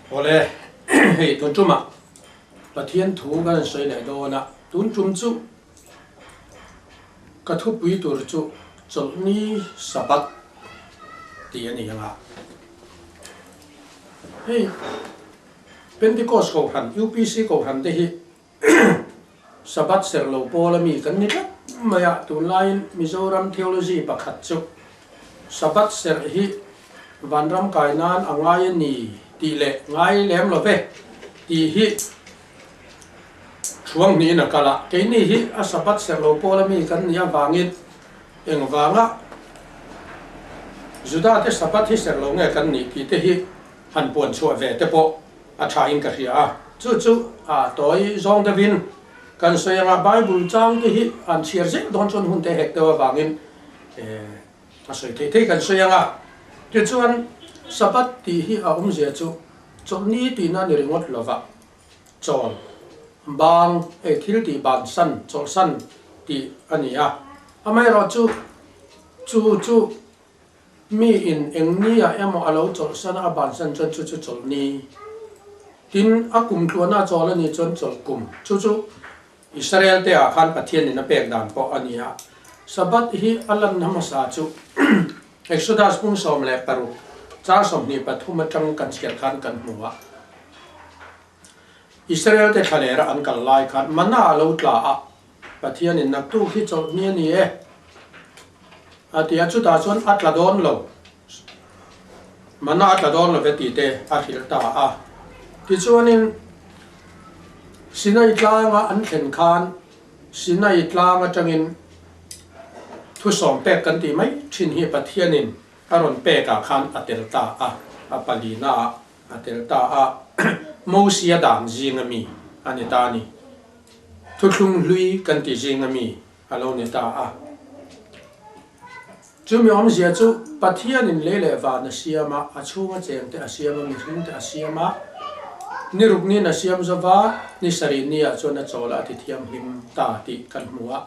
Awle, hei tun tumah Pathian thu kan sawi leh dawn a, tun tum chu ka thupui tur chu Chawlhni Sabbath tih a ni ang a. Hei Pentecost Kohhran, UPC Kohhran te hi Sabbath serh lo pawl a mi kan ni tlat mai a, tunlaiin Mizoram theology pakhat chu Sabbath serh hi vanram kai nan a ngai a ni tih leh ngai lem lo ve tih hi thuang hnihin a kal a, keini hi a Sabbath serh lo pawl a mi kan nih avangin engvanga Juda te Sabbath hi serh lo nge kan nih tih te hi han puan chhuah ve te pawh a tha in ka hria a, chu chu a tawi zawng deuhin kan sawi anga Bible chang te hi an chhiar zel dawn chuan hun te hek deuh avangin a sawi theih theih kan sawi anga, tichuan Sabbath tih hi a awmzia chu chawlhni tihna ni ringawt lova chawl bang hei thil tih bansan chawlhsan tih a ni a, amaherawhchu chu chu Mi in eng ni ah emaw a lo chawlhsan a, a bansan chuan chu chu chawlh ni. Tin, a kum tluana a chawl a nih chuan chawlh kum. Chu chu Israel te ah khan Pathian in a pek dan pawh a ni a. Sabbath hi a lanna hmasa chu Exodus bung 16 chang 23 atang kan chhiar khan kan hmu a. Israel te thlalera an kal lai khan mana a lo tla a, Pathian in naktuk hi chawlh ni a ni e a ti a, chutah chuan a tla dawn lo, mana a tla dawn lo ve tih te a hrilh ta a. Tichuanin Sinai tlanga an thlen khan Sinai tlang atangin thusawm pek kan tih mai thin hi Pathianin a rawn pekah khan a tel ta a, a palina ah a tel ta a, Mosia dan zinga mi a ni ta a ni. Thuthlung hlui kan ti zinga mi a lo ni ta a. Chumi awmzia chu Pathianin lei leh van a siam a, a chhunga cheng te a siam a, mihring te a siam a, ni ruk niin a siam zova, ni sarih niah chuan a chawl a, a ti thianghlim ta tih kan hmu a.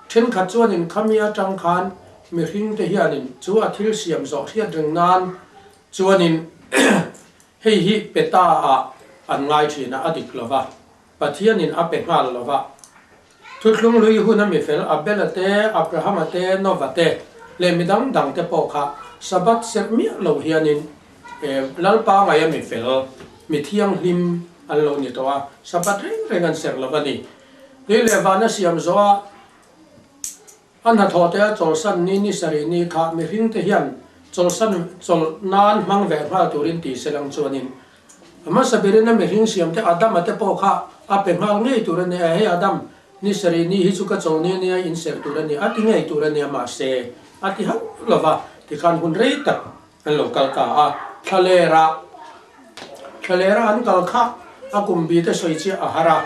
Thenkhat chuanin khami atang khan mihring te hianin chu a thil siam zawh hriat reng nan Chuanin hei hi pe ta ah an ngai thin a, a dik lo va, Pathianin a pe nghal lo va. Thuthlung hlui hun a mifel Abela te, Abrahama te, Nova te leh mi dang dang te pawh kha Sabbath serh miah lo hianin Lalpa ngaia mifel, mi thianghlim an lo ni tawh a, Sabbath reng reng an serh lo va ni. Lei leh vana siam zawh a A hnathawh te a chawlhsan ni ni sarih ni kha mihring te hian chawlhsan chawlh nan hmang ve nghal turin ti se lang chuanin a hmasa berin a mihring siam te Adama te pawh kha a pe nghal ngei tur a ni a, hei Adam, ni sarih ni hi chu ka chawlh ni ania inserh tur a ni a ti ngei tur a nia mahse a ti hauh lova tikhan hun rei tak an lo kal ta a, thlalera thlalera an kal kha a kum bi te sawi chiah a har a,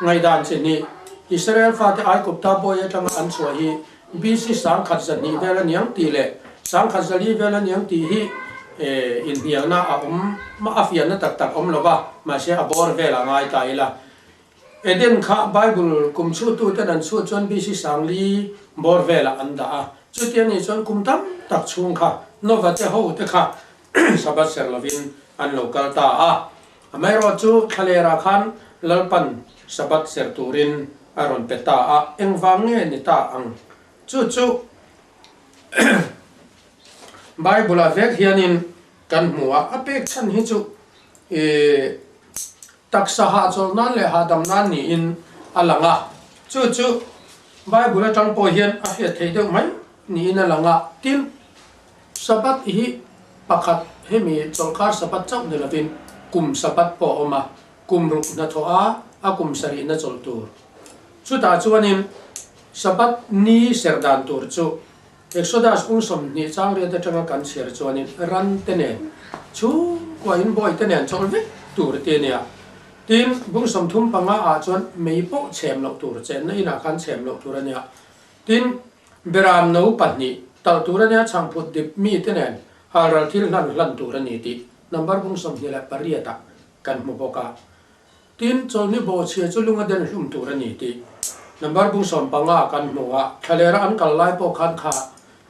ngaihdan chi hnih, Israel fate Aigupta bawi atanga an chhuah hi BC 1200 vel a niang tih leh 1100 vel a niang tih hi inhnialna a awm a fiahna tak tak awm lova, mahse a bawr vel a ngai ta ila. Eden kha Bible kum chhututen an chhut chuan BC 4000 bawr velah an dah a, chuti anih chuan kum tam tak chhung kha Nova te ho te kha Sabbath ser lovin an lo kal ta a. Amaherawh chu thlalerah khan Lalpan Sabbath ser turin a rawn pe ta a, engvang nge ni ta ang? Chu chu Bible-ah vek hianin kan hmu a, a pek chhan hi chu ih Taksa hahchawlh nan leh hahdam nan niin a lang a, chu chu Bible atang pawh hian a hriat theih deuh mai niin a lang a. Tin, Sabbath hi pakhat hemi chawlhkar Sabbath chauh ni lovin kum Sabbath pawh a awm a, kum ruk hnathawh a, a kum sarihna chawlh tur. Chutah chuanin Sabbath ni ser dan tur chu Exodus ung 20 chang riat atanga kan chhiar chuanin ran te nen, chhungkua in bawi te nen chawlh vek tur ti a nia. Tin, bung 35 ah chuan mei pawh chhem loh tur, chenna inah khan chhem loh tur a nia. Tin, beram no pahnih talh tur a nia, chhangphut dip mi te nen halral thil hlan hlan tur a ni tih number bung 28 ah kan hmu bawk a. Tin, chawlhni bawhchhia chu lung a den hlum tur a ni tih number bung 15 kan hmu a, thlalera an kal lai pawh khan kha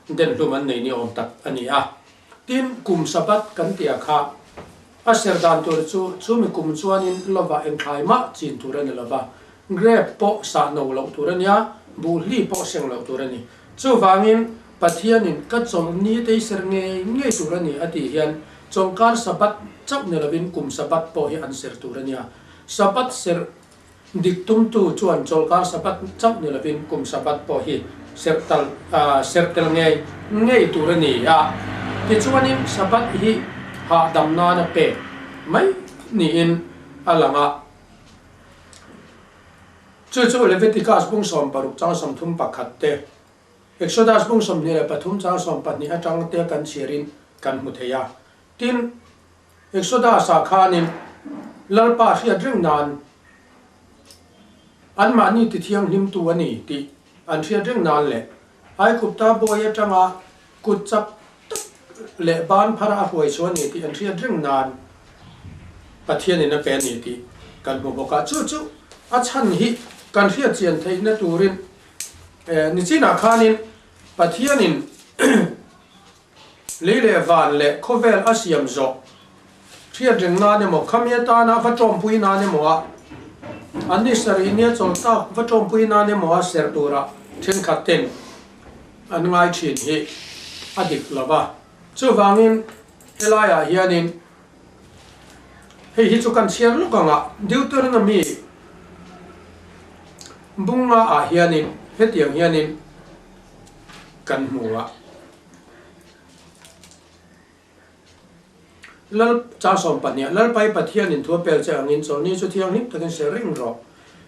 den hlum an nei ni awm tak a ni a. Tin, kum Sabbath kan tih ah kha A ser dan tur chu chumi kum chuanin lova engthlai mah chin tur a ni lova, grape pawh sah no loh tur a nia, buhli pawh seng loh tur a ni. Chuvangin Pathianin ka chawlhni te i ser ngei ngei tur a ni a tih hian chawlhkar Sabbath chauh ni lovin kum Sabbath pawh hi an ser tur a nia. Sabbath ser dik tumtu chuan chawlhkar Sabbath chauh ni lovin kum Sabbath pawh hi serh tal serh tel ngei ngei tur a ni a. Tichuanin Sabbath hi hahdam nana pek mai niin a lang a. Chu chu Leviticus bung 60 chang 31 te, Exodus bung 23 chang 12 atang te kan chhiarin kan hmu thei a. Tin, Exodus-ah khanin Lalpa hriat reng nan anmahni tithianghlimtu a ni tih an hriat reng nan leh Aigupta bawi atanga kut chak tak leh ban phara a hruai chu a ni tih an hriat reng nan Pathianin a pe a ni tih kan hmu bawk a. Chu chu a chhan hi kan hriat chian theihna turin nichinah khanin Pathianin Lei leh van leh khawvel a siam zawh hriat reng nan emaw, khami atana va tawmpui nan emaw a, an ni sarih nia chawl tak va tawmpui nan emaw a serh tura thenkhat ten an ngai thin hi a dik lo va. Chuvangin helaiah hianin hei hi chu kan chhiar lawk ang a, Deuteronomy bunga ah hianin hetiang hianin kan hmu a. Lal chang 12 Lalpai Pathianin thu a pel che angin chawlhni chu thianghlim takin ser reng rawh.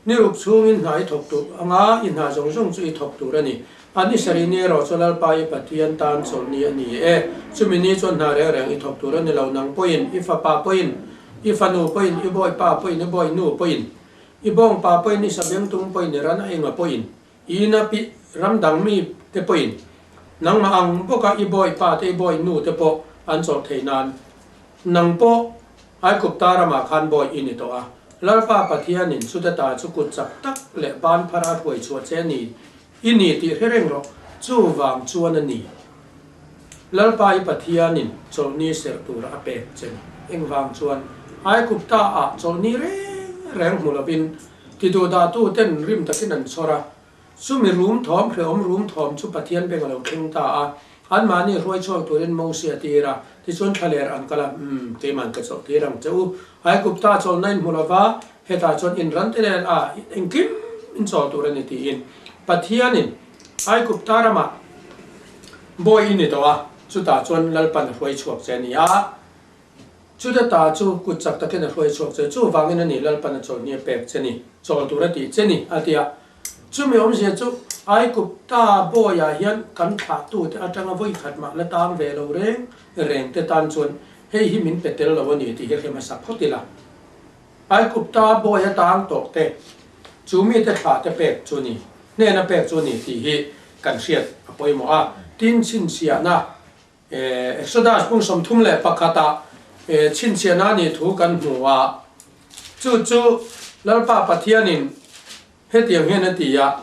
Ni ruk chhungin hna i thawk tur anga i hna zawng zawng chu i thawk tur a ni. A ni sarih ni erawh chu Lalpai Pathian tan chawlhni a ni e. Chumi ni chuan hna reng reng i thawk tur a ni lo. Nang pawhin, i fapa pawhin, i fanu pawhin, i bawipa pawhin, i bawinu pawhin, i bawngpa pawhin, i sabengtung pawhin, i ran a enga pawhin, Ina pi ram dang mi te pawhin nangmah ang bawka i bawi pa te i bawi nu te pawh an chawlh theih nan nang pawh Aigupta ramah khan bawi i ni tawh a. Lalpa Pathianin chuta ta chu kut chak tak leh ban phara hruai chhuah che ni i ni tih hre reng rawh. Chuvang chuan a ni. Lalpa i Pathianin chawlhni serh tura a pek che ni. Engvang chuan Aigupta ah chawlhni reng reng hmu lovin Ti duhdahtu ten rim takin an chhawr a, chumi rum thawm hrehawm rum thawm chu Pathian beng a lo thleng ta a, anmahni hruai chhuak turin Mosia a tir a, tichuan thlaler an kal a, Umm, keiman ka chawlh tir ang che u, Aigupta chawlhna in hmu lova, hetah chuan in ran te nen a engkim in chawl tur a ni tiin Pathianin Aigupta ramah bawi i ni tawh a, chutah chuan Lalpan a hruai chhuak che a ni a. Chuta ta chu kut chak takin a hruai chhuak che, chuvangin a ni Lalpan a chawlhni a pek che ni, chawl tur a tih che ni, a ti a. Chumi awmzia chu Aigupta bawiah hian kan thlahtute atanga vawi khat mah la tang ve lo reng reng te tan chuan hei hi min pe tel lo a ni tih hi hre hmasa phawt ila. Aigupta bawi a tang tawh te, chu mite thlah te pek chu ni, hnena pek chu ni tih hi kan hriat a pawimawh a. Tin, chhinchhiahna Exodus bung 31 ah chhinchhiahna a nih thu kan hmu a, chu chu Lalpa Pathianin hetiang hian a ti a,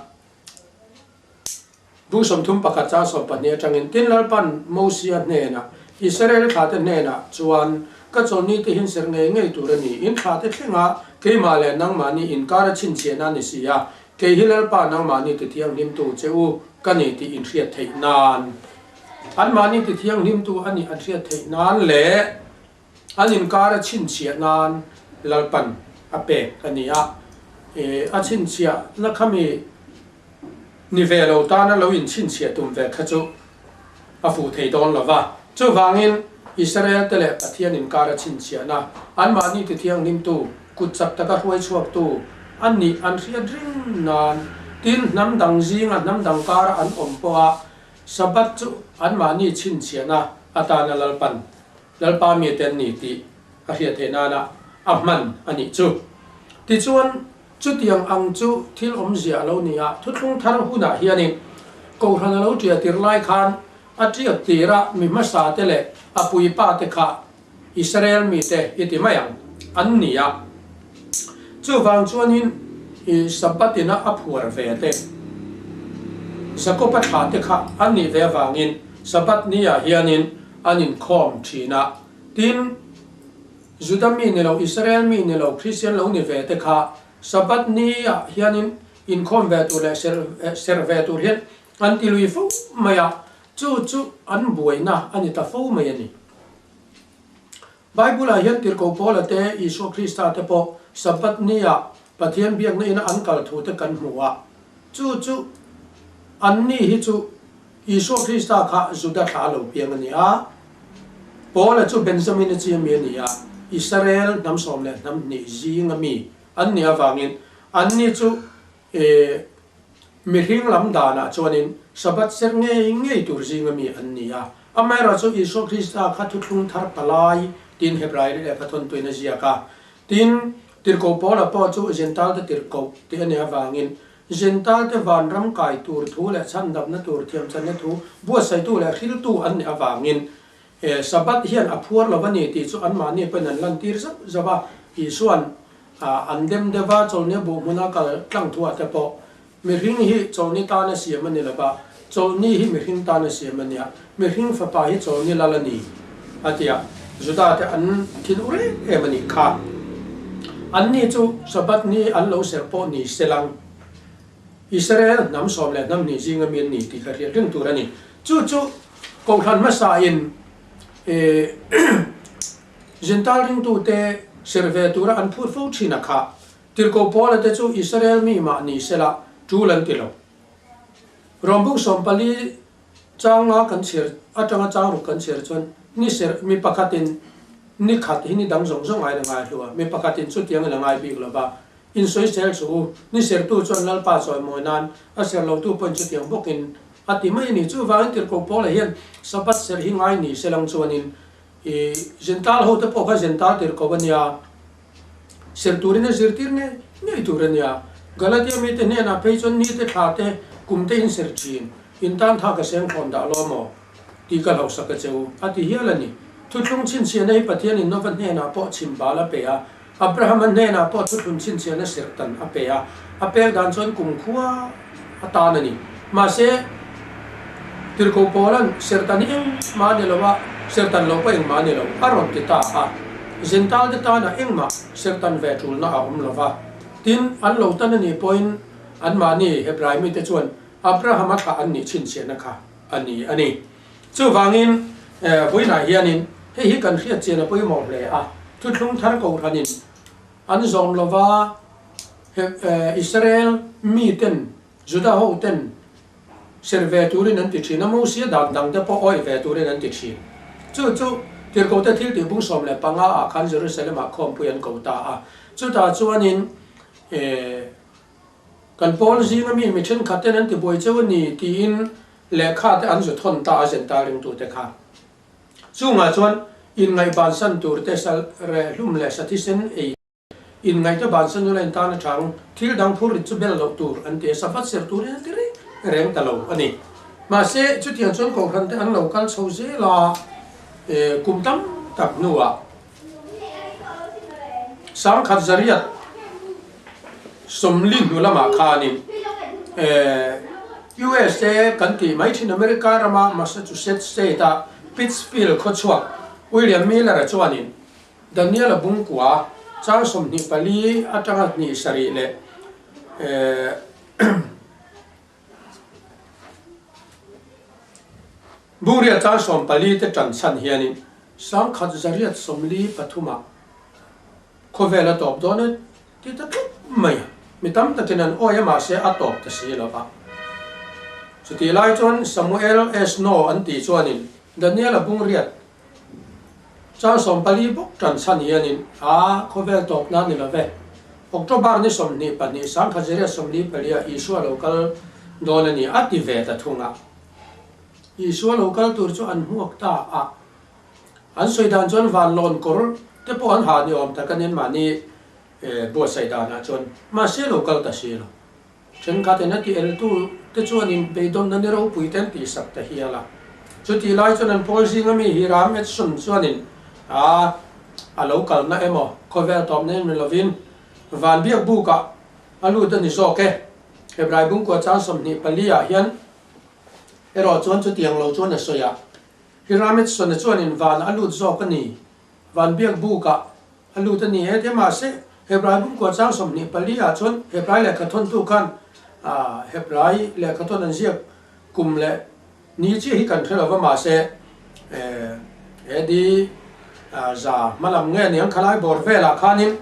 bung 31 chang 12 atangin, Tin Lalpan Mosia hnenah, Israel thlate hnenah chuan, Ka chawlhni te hin serh ngei ngei tur a ni, in thlate thlenga keimah leh nangmahni inkara chhinchhiahna a ni si a, kei hi Lalpa nangmahni tithianghlimtu che u ka ni tih in hriat theih nan. Anmahni ti thianghlimtu a nih an hriat theih nan leh an inkar a chhinchhiah nan Lalpan a pek a ni a. A chhinchhiahna kha mi ni ve lo tana lo inchhinchhiah tum ve kha chu a fuh thei dawn lo va. Chuvangin Israel te leh Pathian inkar a chhinchhiahna, anmahni ti thianghlimtu, kut chak taka hruai chhuaktu a nih an hriat ring nan, tin hnam dang zinga hnam dang kara an awm pawha Sabbath chu anmahni chhinchhiahna atana Lalpan, Lalpa mite an ni tih a hriat theih nana a hman a nih chu. Tichuan, chutiang ang chu thil awmzia a lo ni a, thuthlung thar hunah hianin Kohhran a lo ṭia tir lai khan a ṭiak tira mi hmasa te leh a puipa te kha Israel mite i ti mai ang an ni a. Chuvang chuanin i Sabbath ina a phuar ve te, Jakob-a thlah te kha an nih ve avangin Sabbath ni ah hianin an inkhawm thin a. Tin, Juda mi ni lo, Israel mi ni lo, Kristian lo ni ve te kha Sabbath ni ah hianin inkhawm ve tur leh serh ve tur hian an ti lui fo mai a, chu chu an buaina a ni ta fo mai a ni. Bible ah hian Tirhkoh Paula te, Isua Krista te pawh Sabbath ni ah Pathian biakna ina an kal thu te kan hmu a, chu chu anni hi chu Isua Krista kha Juda thla a lo piang a ni a, Paula chu Benjamina chi ami a ni a, Israel hnam sawm leh hnam hnih zing ami an nih avangin anni chu mihring lam danah chuanin Sabbath ser ngei ngei tur zing ami an ni a. Amaherawhchu Isua Krista kha thuthlung thar palai tiin Hebrai lehkha thawntuin a ziak a, tin, Tirhkoh Paula pawh chu Jentalte tirhkoh tih a nih avangin Jentalte vanram kai tur thu leh chhandamna tur thiamchanna thu buatsaihtu leh hriltu an nih avangin Sabbath hian a phuar lo a ni tih chu anmahni pawhin an lantir zauh zauh a. Isua'n an dem deuh a, chawlhni buh hmuna kal tlang thuah te pawh mihring hi chawlhni tana siam a ni lo va, chawlhni hi mihring tana siam a nia, mihring fapa hi chawlhni lal a ni a ti a, Juda te an thin ur em em a nih kha. Anni chu Sabbath ni an lo serh pawh ni selang Israel hnam sawm leh hnam hnih zinga mi an ni tih kha hriat reng tur a ni. Chu chu Kohhran hmasa in Jentail ringtute serh ve tura an phut fo thin a kha. Tirhkoh Paula te chu Israel mi mah ni sela tul an ti lo. Rawmbuk 14 changa kan chhiar atanga chang ruk kan chhiar chuan ni serh mi pakhatin ni khat hi ni dang zawng zawng aiin a ngai hlu a, mi pakhatin chutiangin a ngai bik lo va. Insawisel suh u, ni serhtu chuan Lalpa chawimawi nan a serh lotu pawhin chutiang bawkin a ti mai a ni. Chuvangin Tirhkoh Paula hian Sabbath serh hi ngai ni se lang chuanin i Jentail hote pawh kha Jentail tirhkoh a nia, serh turin a zirtir ngei ngei tur a nia. Galatia mite hnenah phei chuan nite thla te kum te in serh thin, in tan tha ka seng thlawn dah lo maw? Tih ka hlauhsak a che u, a ti hial a ni. Thuthlung chhinchhiahna hi Pathianin Nova hnenah pawh chhim bal a pe a, Abrahama hnenah pawh thuthlung chhinchhiahna serhtan a pe a, a pek dan chuan kumkhua a tan a ni. Mahse, Tirhkoh Paula'n serhtan hi engmah a ni lo a, serhtan loh pawh engmah a ni lo, a rawn ti ta a. Jentalte tanah engmah serhtan ve tulna a awm lo va. Tin, an lo tan a nih pawhin anmahni Hebrai mite chuan Abrahama thlah an nih chhinchhiahna kha a ni a ni. Chuvangin, vawiinah hianin hei hi kan hriat chian a pawimawh hle a, thuthlung thar kohhranin an zawm lova Israel miten, Juda hoten serh ve turin an ti thin a, Mosia dan dangte pawh awih ve turin an ti thin. Chu chu Tirhkohte thiltih bung 15 ah khan Jerusalem-ah khawmpui an ko ta a, chutah chuanin Kan pawl zinga mi mi thenkhat ten an ti buai cheu a ni tiin lehkha te an zu thawn ta a Jentail ringtute kha. Chungah chuan inngaih bansan tur te sal reh hlum leh sa thisen ei inngaih te bansan nula in tan a chang thil dang phur rit chu bel loh tur an ti a, Sabbath ser turin an ti reng reng ta lo a ni. Mahse chutiang chuan kohhran te an lo kal chho zel a, kum tam tak hnuah 1940 hnu lamah khanin USA kan tih mai thin America rama Massachusetts state-a Pittsfield khawchhuak William Miller-a chuanin Daniel-a bungkua chang 24 atanga hnih sarih leh Bungriat chang 14 te tan chhan hianin 1943 ah khawvel a tawp dawn e ti ta tlat mai a, mi tam takin an awi a mahse a tawp ta si lo va. Chutih lai chuan Samuel S. Snow an tih chuanin Daniel-a bungriat chang 14 bawk tan chhan hianin a khawvel tawp nan ni lo ve. October ni 22 1944 ah Isua lo kal dawn a ni a ti ve ta thung a. Isua lo kal tur chu an hmuak ta a. An sawi dan chuan van lawn kawr te pawh an ha ni awm tak a nen mahni buatsaih danah chuan mahse lo kal ta si lo. Thenkhat in a ti el tu te chuan in beidawnna ni ropui te an tihsak ta hial a. Chutih lai chuan an pawl zinga mi Hiram Edson chuanin a a lo kalna emaw khawvel tawpna em ni lovin van biak bukah a lut a ni zawk e. Hebrai bungkua chang 24 ah hian erawh chuan chutiang lo chuan a sawi a. Hiram Edson-a chuanin van a lut zawk a ni. Van biak bukah. a lut a ni e tia mahse Hebrai bungkua chang 24 ah chuan Hebrai lehkha thawntu khan Hebrai lehkha thawn an ziak kum leh ni chiah hi kan hre lo va mahse AD hmalam nge niang khalai bawr velah khanin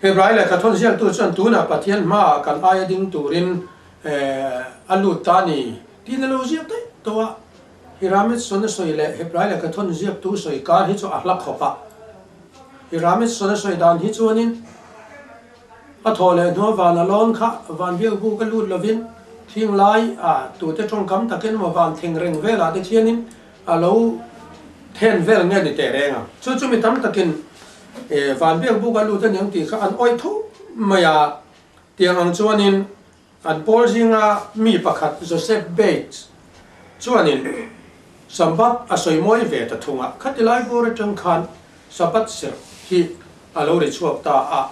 Hebrai lehkha thawn ziaktu chuan tunah Pathian hmaah kan aia ding turin a lut ta a ni tiin a lo ziak daih tawh a. Hiramitson a sawi leh Hebrai lehkha thawn ziaktu sawi kar hi chu a hla khawp a. Hiramitson a sawi dan hi chuanin a thawh leh hnua van a lawn kha van biakbu ka lut lovin thing lai a tute tawngkam takin emaw van thing reng velah te thianin a lo then vel nge ni teh reng ang. Chu chu mi tam takin van biak buk a lut aniang tih kha an awih tho mai a. Tiang ang chuanin an pawl zinga mi pakhat Joseph Bates chuanin Sabbath a sawi mawi ve ta thung a. Khati lai bur atang khan Sabbath serh hi a lo ri chhuak ta a.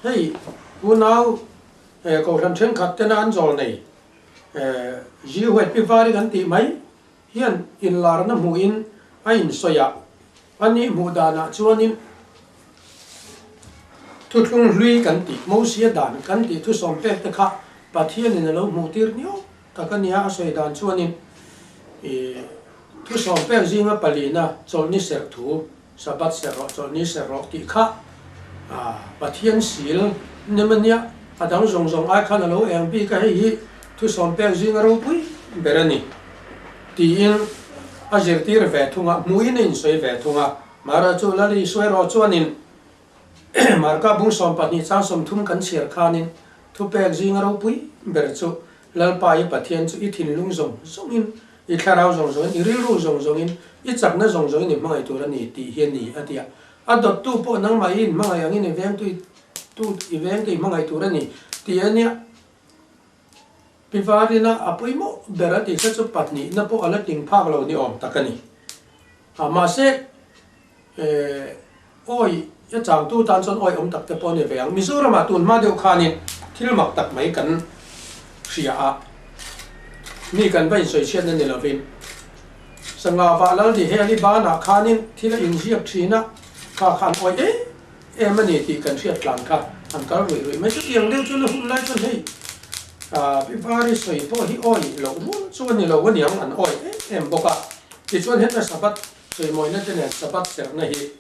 Hei unau kohhran thenkhat tena an zawl nei Zihuet Pivari kan tih mai hian inlarna hmuhin a insawi a, a nih hmuh danah chuanin thuthlung hlui kan tih, Mosia dan kan tih thusawm pek te kha Pathianin a lo hmuh tir niawk tak a nia, a sawi dan chuanin ih thusawm pek zinga palina chawlhni serh thu, Sabbath serh rawh, chawlhni serh rawh tih kha Pathian sil nem a nia, a dang zawng zawng ai khan a lo eng bik a, hei hi thusawm pek zinga ropui ber a ni tiin a zirtir ve thung a, hmuhin a insawi ve thung a. Mara chu Lal Isua erawh chuanin Marka bung 12 chang 30 kan chhiar khanin thupek zinga ropui ber chu Lalpa i Pathian chu i thinlung zawng zawngin, i thlarau zawng zawngin, i rilru zawng zawngin, i chakna zawng zawngin i hmangaih tur a ni tih hi a ni a ti a. A dawttu pawh nangmah i inhmangaih angin i vengtu i tu i vengtu i hmangaih tur a ni tih a nia. Pi Varina a pawimawh ber a tih kha chu pahnihna pawh a la tling phak lo ni awm tak a ni. A mahse eh awi a changtu tan chuan awi awm tak te pawh a ni ve ang. Mizoramah tun hma deuh khanin thil mak tak mai kan hria a, mi kan va insawi chhiatna ni lovin Sangha vah lal ni hel i banah khanin thil a inziak thin a, kha khan awi em em a ni tih kan hriat tlan kha an kal ruih ruih mai. Chutiang deuh chuan a hun lai chuan hei Pi Vari sawi pawh hi awi loh rual chu a ni lo aniang an awi em em bawk a. Tichuan heta Sabbath sawimawina te nen Sabbath serhna hi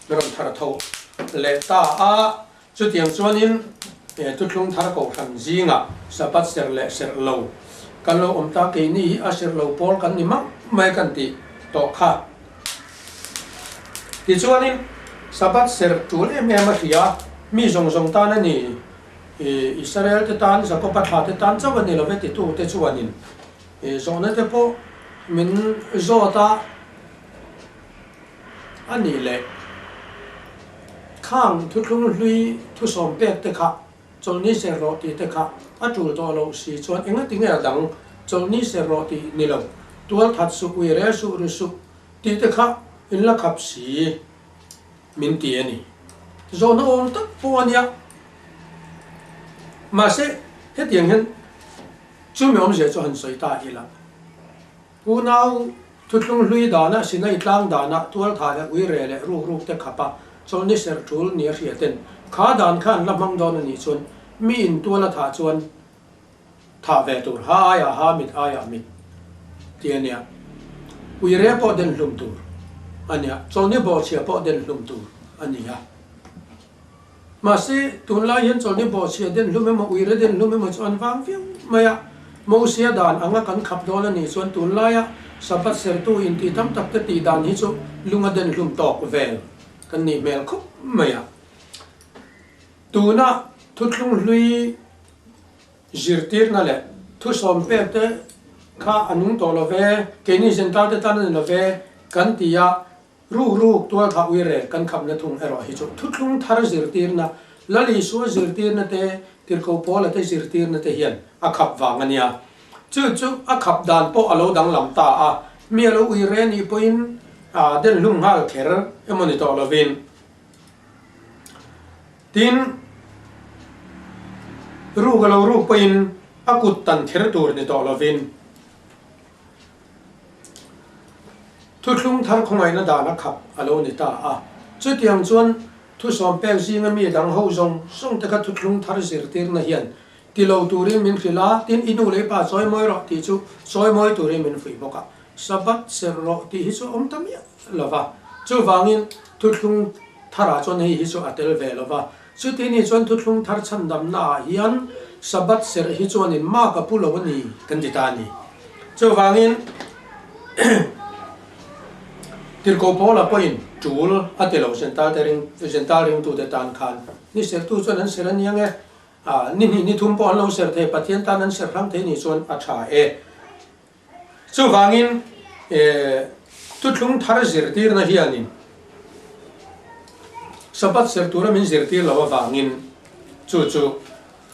rawn thar tho leh ta a. Chutiang chuanin thuthlung thar kohhran zingah Sabbath serh leh serh lo kan lo awm ta, keini hi a serh lo pawl kan ni mak mai kan tih tawh kha. Tichuanin Sabbath serh tul em em a hria, mi zawng zawng tan a ni, Israel te tan, Jakoba thla te tan chauh a ni lo ve titu te chuanin zawhna te pawh min zawt a. A nih leh, khang thuthlung hlui thusawm pek te kha chawlhni ser rawh tih te kha a tul tawh loh si chuan engati nge a dang chawlhni ser rawh tih ni lo, tual that suh, ui rel suh, ri suh tih te kha in la khap si min ti a ni. Zawhna awm tak pawh a nia. Mahse, hetiang hian chumi awmzia chu han sawi ta ila. Unau thuthlung hlui dana Sinai tlang dana tualtha leh uire leh ruk ruk te khap a, chawlhni serh tul ni a hria ten kha dan kha an la hmang dawn a nih chuan mi in tual a thah chuan thah ve tur, ha aiah ha, mit aiah mit ti a nia. Uire pawh den hlum tur a nia, chawlhni bawhchhia pawh den hlum tur a ni a. Mahse, tunlai hian chawlhni bawhchhia den hlum emaw, uire den hlum emaw chu an vang viau mai a. Mosia dan anga kan khap dawn a nih chuan tunlaia Sabbath sertu intih tam tak te tih dan hi chu lunga den hlum tawk vel kan nih hmel khawp mai a. Tuna thuthlung hlui zirtirna leh thusawm pek te kha a nung tawh lo ve, keini Zentalte tan a ni lo ve kan ti a. Ruk ruk tual thah uire kan khapna thung erawh hi chu thuthlung thar zirtirna, Lal Isua zirtirna te, Tirhkoh Paula te zirtirna te hian a khap vang a nia. Chu chu a khap dan pawh a lo danglam ta a, mi a lo uire nih pawhin a den hlum nghal kher emaw ni tawh lovin. Tin, ruk a lo ruk pawhin a kut tan kher tur ni tawh lovin. Thuthlung thar khawngaihna dan a khap a lo ni ta a. Chutiang chuan thusawm pek zinga mi dang ho zawng zawng te kha thuthlung thar zirtirna hian ti lo turin min hrilh a, tin i nu leh i pa chawi mawi rawh tih chu chawi mawi turin min fuih bawk a. Sabbath serh rawh tih hi chu a awm ta miah lo va, chuvangin thuthlung tharah chuan hei hi chu a tel ve lo va. Chuti ni chuan thuthlung thar chhandamna ah hian Sabbath serh hi chuanin mark a pu lo a ni kan ti ta a ni. Chuvangin Tirhkoh Paula pawhin tul a ti lo Gentile te ring Gentile ringtute tan khan ni serhtu chuan an serh a ni ang e, ah ni hnih ni thum pawh an lo serh thei Pathian tan an serh hrang thei ni chuan a tha e. Chuvangin, thuthlung thar zirtirna hianin Sabbath serh tura min zirtir loh avangin chu chu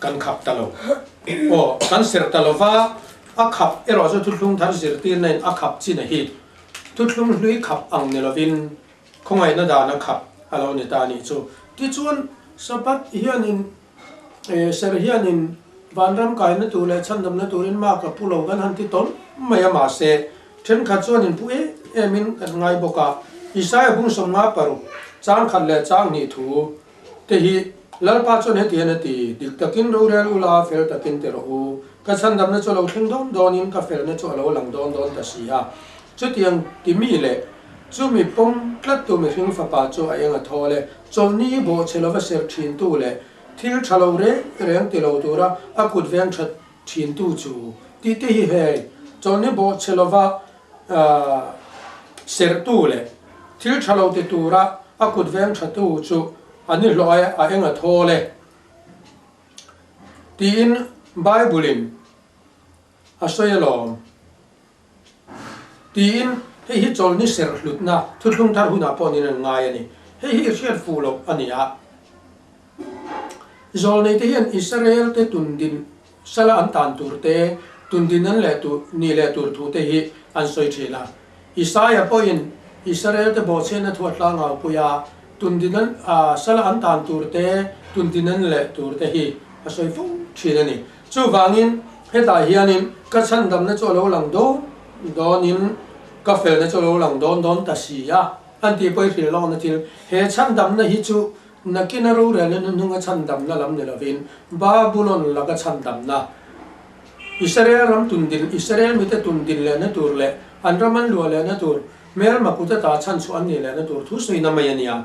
kan khap ta lo. Aw, kan serh ta lo va, a khap erawh chu thuthlung thar zirtirna in a khap chin a hi. Thuthlung hlui khap ang ni lovin khawngaihna dan a khap a lo ni ta a nih chu. Tichuan, Sabbath hianin Serh hianin vanram kaina tur leh chhandamna turin mark a pu lo kan han ti tawlh mai a, mahse thenkhat chuan in pu em emin kan ngai bawk a. Isaia bung 56 chang khat leh chang hnih thu te hi Lalpa chuan heti hian a ti, Dik takin rorel ula, fel takin ti rawh u. Ka chhandamna chu a lo thleng dawn dawnin ka felna chu a lo lang dawn dawn ta si a. Chutiang ti mi leh chumi pawm tlattu mihring fapa chu a eng a thawl e. Chawlhni bawhchhe lova serh thintu leh thil tha lo reng reng ti lo tura a kut veng tha thintu chu tih te hi hei chawlhni bawhchhe lova serhtu leh thil tha lo ti tura a kut veng thatu chu a ni hlawh e, a eng a thawl e tiin Bible-in a sawi alawm. Tiin, hei hi chawlhni serh hlutna thuthlung thar hunah pawh niin an ngai a ni. Hei hi i hriat fuh loh a ni a. Zawlneite hian Israel te tundin sala an tan tur te, tundin an leh tur ni leh tur thu te hi an sawi thin a. Isaia pawhin Israel te bawhchhiatna thu a tlangau pui a, tundin an sala an tan tur te, tundin an leh tur te hi a sawi fo thin a ni. Chuvangin, hetah hianin ka chhandamna chu a lo lang dawn dawnin ka felna chu a lo lang dawn dawn ta si a, an tih pawh i hrilh lawkna thil. He chhandamna hi chu nakina rorelna hnuhnunga chhandamna lam ni lovin Babulon laka chhandamna, Israel ram tundin, Israel mite tundin lehna tur leh an ram an luah lehna tur, hmelma kut ata chhanchhuah an nih lehna tur thu sawina mai a nia.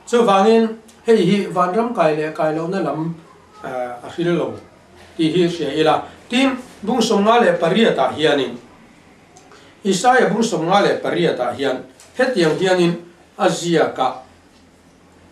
Chuvangin, hei hi vanram kai leh kai lohna lam a hril lo tih hi hria ila. Tin, bung 58 ah hianin, Isaia bung 58 ah hian hetiang hianin a ziak a,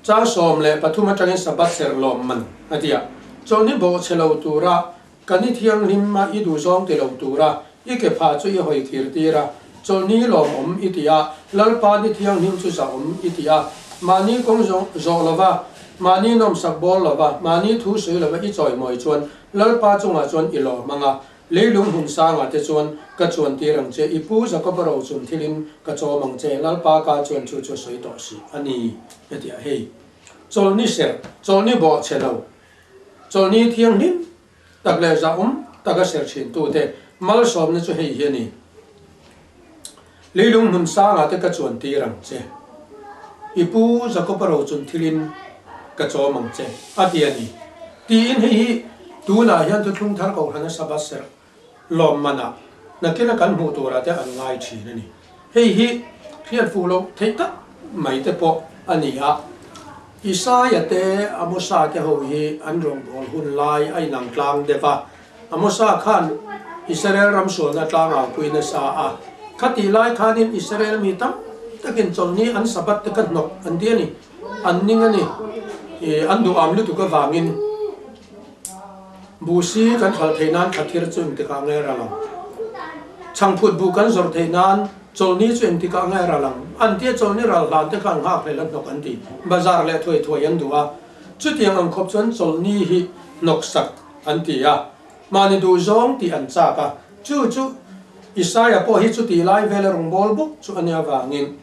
Chang 13 atangin Sabbath serh lawm man a ti a, Chawlhni bawhchhe lo tura ka ni thianghlim a i duhzawng ti lo tura i ke phah chu i hawi kir tir a, chawlhni lawmawm i ti a, Lalpa ni thianghlim chu zahawm i ti a, mahni kawng zawh lova, mahni nawmsak bawl lova, mahni thu sawi lova i chawimawi chuan Lalpa chungah chuan i lawm ang a, leilung hmun sangah te chuan ka chuan tir ang che, i pu Jakoba ro chun thilin ka chawm ang che, Lalpa ka chuan chu chu a sawi tawh si a ni, hetiah hei chawlhni serh, chawlhni bawhchhe lo, chawlhni thianghlim Tak leh zahawm taka ser thintute malsawmna chu hei hi a ni, Leilung hmun sangah te ka chuan tir ang che, i pu Jakoba ro chun thilin ka chawm ang che, a ti a ni. Tiin hei hi tunah hian thuthlung thar kohhrana Sabbath serh lawm manah nakina kan hmuh turah te an ngai thin a ni. Hei hi hriat fuh loh theih tak mai te pawh a ni a. Isaia te Amosa te ho hi an rawngbâwl hun lai a inang tlang deuh a. Amosa khan Israel ram sualna tlang au pui nasa a. Khatih lai khanin Israel mi tam takin chawlhni an Sabbath te kha hnawk an ti a ni. An ning a ni. An duham lutuk avangin. Buhsi kan hralh theih nan thlathir chu engtikah nge ral ang? Chhangphut buh kan zawrh theih nan chawlhni chu engtikah nge ral ang? An tia chawlhni ral hlan te kha an nghak hlel a hnawk an ti. Bazar leh thuai thuai an duh a. Chutiang ang khawp chuan chawlhni hi hnawk sak an ti a. Mahni duh zawng tih an chak a. Chu chu Isaia pawh hi chutih lai vela rawngbâwl bawk chu a nia vangin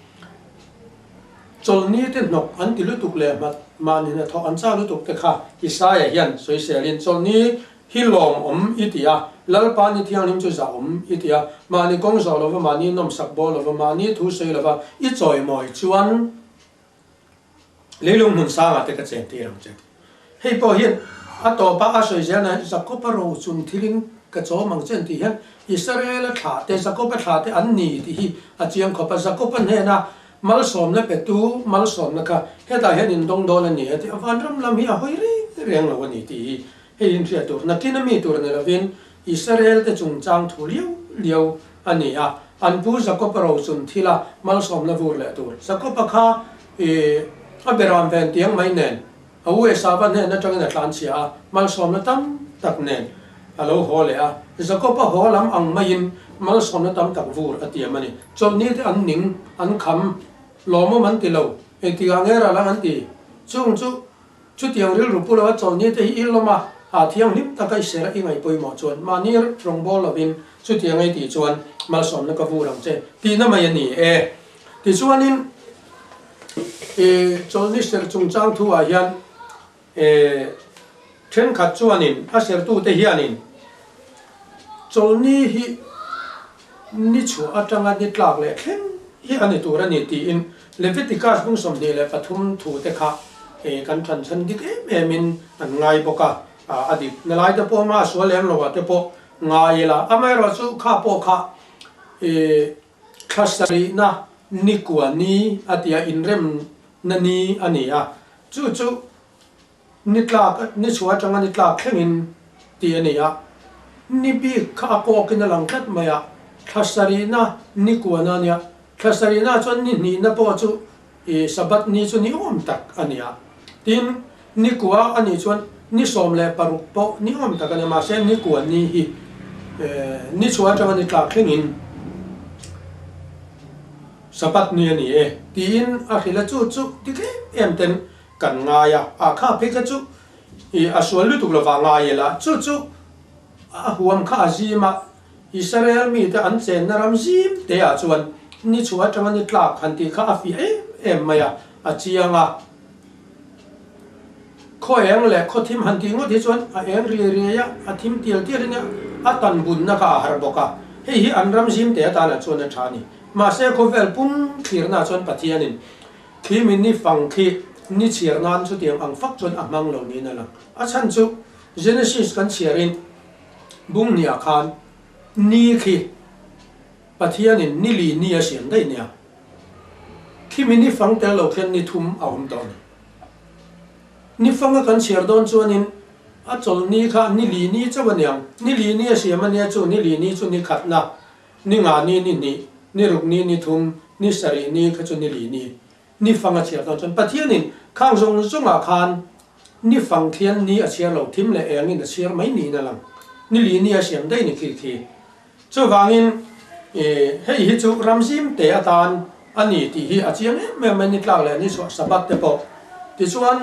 Chawlhni te hnawk an ti lutuk leh hmat, mahni hnathawk an chak lutuk te kha Isaia hian sawiselin chawlhni hi lawmawm i ti a, Lalpa ni thianghlim chu zahawm i ti a, mahni kawng zawh lova, mahni nawmsak bawl lova, mahni thu sawi lova i chawimawi chuan leilung hmun sangah te ka chen tir ang che. Hei pawh hian a tawpa a sawi zel na Jakoba ro chung thilin ka chawm ang che an tih hian Israela thlah te, Jakoba thlah te an ni tih hi a chiang khawp a, Jakoba hnena Malsawmna petu malsawmna kha hetah hian in dawng dawn a ni a ti a, vanram lam hi a hawi reng reng lo a ni tih hi hei in hriat tur. Nakin a mi tur ni lovin Israel te chungchang thu liau liau a ni a, an pu Jakob-a rochun thila malsawmna vur leh tur. Jakob-a kha i a beram ven tiang mai nen a u Esava hnen atangin a tlanchhia a, malsawmna tam tak nen a lo haw leh a. Jakob-a haw lam ang maiin malsawmna tam tak vur a tiam a ni. Chawlhni te an ning, an kham, lawmawm an ti lo, engtikah nge ral ang an ti. Chung chu chutiang rilru pu loa chawlhni te hi i lawm a, a thianghlim taka i ser a i ngaih pawimawh chuan mahni rawngbâwl lovin chutiang ei tih chuan malsawmna ka vur ang che tihna mai a ni e. Tichuanin i chawlhni ser chungchang thuah hian thenkhat chuanin a sertute hianin chawlhni hi ni chhuah atanga ni tlak leh thleng hi a ni tur a ni tiin Leviticus bung 23 thute kha kan tan chhan dik em emin an ngai bawk a, a dik na lai te pawh a sual lem lo ah te pawh ngai ila amaherawhchu kha pawh kha Thla sarihna ni kua ni a tia inremna ni a ni a, chu chu ni tlak, ni chhuah atanga ni tlak thlengin tih a ni a. Ni bik kha a kawkin a lang tlat mai a, thla sarihna ni kuana a nia. Thla sarihna chuan ni hnihna pawh chu i Sabbath ni chu ni awm tak a ni a. Tin, ni kua a nih chuan ni 16 pawh ni awm tak a ni a, mahse ni kua ni hi ni chhuah atanga ni tlak thlengin Sabbath ni a ni e tiin a hrilh a, chu chu dik em em ten kan ngai a, a kha phei kha chu i a sual lutuk lova ngai ila, chu chu a huam kha a zim a, Israel mite an chenna ram zim te ah chuan ni chhuah atanga ni tlak han tih kha a fiah em em mai a, a chiang a. Khaw eng leh khaw thim han tih ngawt hi chuan a eng riai riai a, a thim tial tial in a tan bunna kha a har bawk a. Hei hi an ram zim te atana chuan a tha a ni. Mahse khawvel pum thlirna chuan Pathianin khi mi ni fang khi ni chhiar nan chutiang ang fak chuan a hmang lo niin a lang. A chhan chu Genesis kan chhiarin bung hniah khan ni khi Pathianin ni li ni a siam daih nia. Khi mi ni fang tel lo khian ni thum a awm tawh a ni. Ni fanga kan chhiar dawn chuanin a chawl ni kha ni li ni chauh a niang. Ni li ni a siam a nia chu ni li ni chu ni khatna, ni nga ni ni hnih, ni ruk ni ni thum, ni sarih ni kha chu ni li ni. Ni fang a chhiar dawn chuan Pathianin khang zawng zawngah khan ni fang khian ni a chhiar lo, thim leh engin a chhiar mai niin a lang. Ni li ni a siam daih ni khi khi. Chuvangin hei hi chu ram zim te atan a ni tih hi a chiang em em mai, ni tlak leh ni chhuah Sabbath te pawh. Tichuan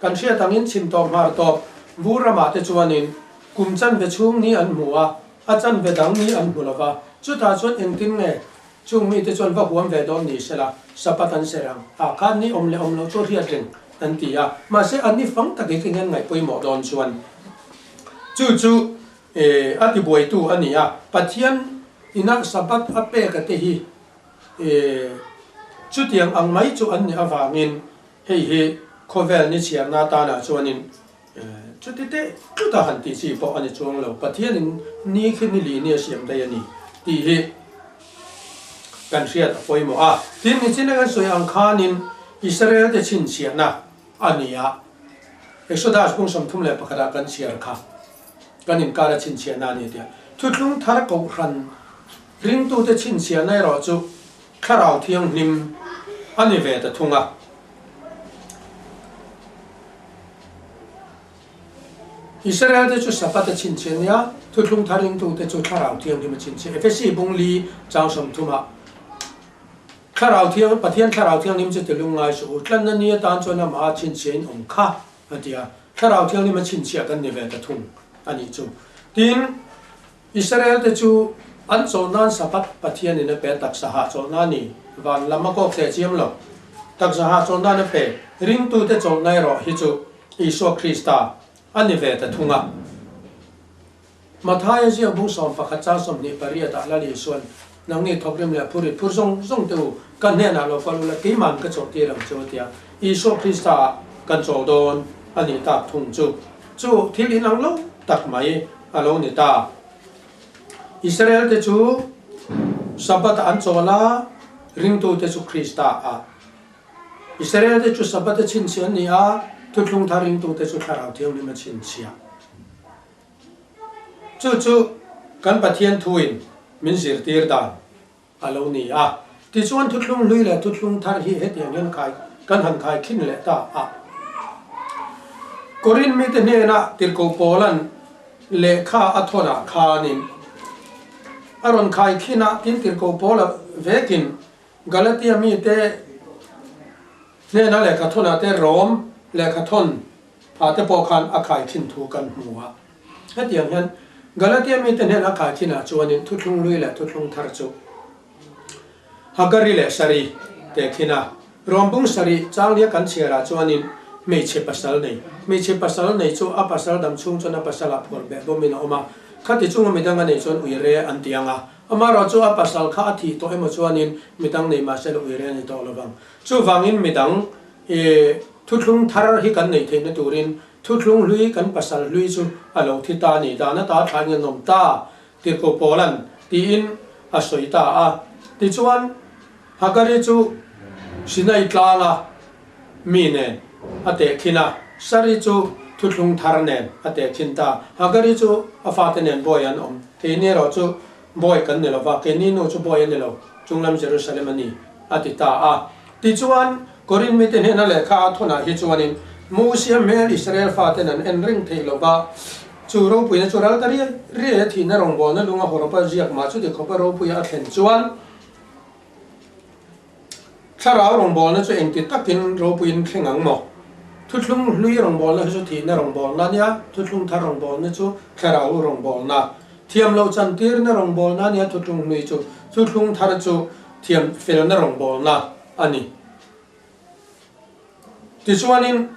kan hriat angin chhim tawp hmar tawp vur ramah te chuanin kum chanve chhung ni an hmu a, a chanve dang ni an hmu lova. Chutah chuan engtin nge Chung mite chuan va huam ve dawn ni sela, Sabbath an ser ang. Ah khan ni awm leh awm lo chu hriat reng an ti a. Mahse an ni fang tak hi keng an ngaih pawimawh dawn chuan chu chu a tibuaitu a ni a. Pathian ina Sabbath a pek a te hi chutiang ang mai chu an nih avangin hei hi khawvel ni chhiarna atanah chuanin chuti teh tlut a han tih chi pawh a ni chuang lo. Pathianin ni khi ni li ni a siam daih a ni tih hi kan hriat a pawimawh a. Tin, nichina kan sawi ang khanin Israel te chhinchhiahna a ni a, Exodus bung 31 ah kan chhiar kha kan inkar a chhinchhiahna a ni tia. Thuthlung thar kohhran ringtute chhinchhiahna erawh chu Thlarau Thianghlim a ni ve ta thung a. Israel te chu Sabbath a chhinchhiah nia, thuthlung thar ringtute chu Thlarau Thianghlim a chhinchhiah. Efesi bung li chang 30 ah Thlarau Thiang, Pathian Thlarau Thianghlim chu ti lungngai suh u, tlanna ni atan chuan amah a chhinchhiah in awm kha a ti a, Thlarau Thianghlim a chhinchhiah kan ni ve ta thung a nih chu. Tin, Israel te chu an chawlh nan Sabbath Pathian in a pe taksa hah chawlh na ni, van lam a kawk teh chiam lo. Taksa hah chawlh nan a pe, ringtu te chawlh na erawh hi chu Isua Krista a ni ve ta thung a. Mathaia ziak bung 11 chang 28 ah Lal Isuan, Nangni thawkrim leh phurit phur zawng zawng te u, ka hnenah lo kal ula keiman ka chawhtir ang che u tia Isua Krista ah kan chawl dawn a nih tak thung chu. Chu thil inang lo tak mai a lo ni ta. Israel te chu Sabbath ah an chawl a, ringtute chu Krista ah. Israel te chu Sabbath a chhinchhiah an ni a, Thuthlung thar ringtute chu Thlarau Thianghlim a chhinchhiah. Chu chu kan Pathian thuin min zirtir dan a lo ni a. Tichuan Thuthlung hlui leh Thuthlung thar hi hetiang hian khai kan han khai khin leh ta a. Korin mite hnenah Tirhkoh Paula'n lehkha a thawnah khanin a rawn khai khin a, tin Tirhkoh Paula vekin Galatia mite hnena lehkha thawnah te Rom lehkha thawn ah te pawh khan a khai thin thu kan hmu a. Hetiang hian Galatia mite hnena a khai thinah chuanin thuthlung lui leh thuthlung thar chu Hagari leh Sari te khin a. Rom bung sarih changlia kan chhiarah chuanin hmeichhe pasal nei, hmeichhe pasal nei chu a pasal dam chhung chuan a pasalah phuar beh bawmin a awm a, khati chunga midang a nei chuan uire an ti ang a. Amaherawh chu a pasal kha a thih tawh emaw chuanin midang nei mahse la uire a ni tawh lo vang. Chuvangin midang i thuthlung thar hi kan neih theihna turin thuthlung hlui kan pasal hlui chu a lo thi ta a ni. Dan ata thlain an awm ta Tirhkoh Paula'n tiin a sawi ta a. Tichuan Hagari chu Sinai tlanga mi nen a tehkhin a, Sari chu thuthlung thar nen a tehkhin ta. Hagari chu a fate nen bawi an awm. Keini erawh chu bawi kan ni lo va, keini nu chu bawi a ni lo, chunglam Jerusalem a ni, a ti ta a. Tichuan, Korin mite hnena lehkha a thawnah hi chuanin Mosia hmel Israel faten an en reng theih lo va, chu ropuina chu ral ta riai riai a thihna rawngbawlna lunga hawrawpa ziak mah chuti khawpa ropuia a thlen chuan, Thlarau rawngbawlna chu engti takin ropuiin thleng ang maw? Thuthlung hlui rawngbawlna hi chu thihna rawngbawlna a nia, thuthlung thar rawngbawlna chu thlarau rawngbawlna. Thiam loh chantirna rawngbawlna a nia thuthlung hlui chu, thuthlung thar chu thiam felna rawngbawlna a ni. Tichuanin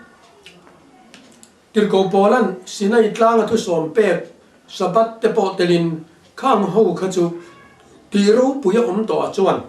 Tirhkoh Paula'n Sinai tlanga thusawm pek Sabbath te pawh telin khang ho kha chu tih ropui a awm tawh ah chuan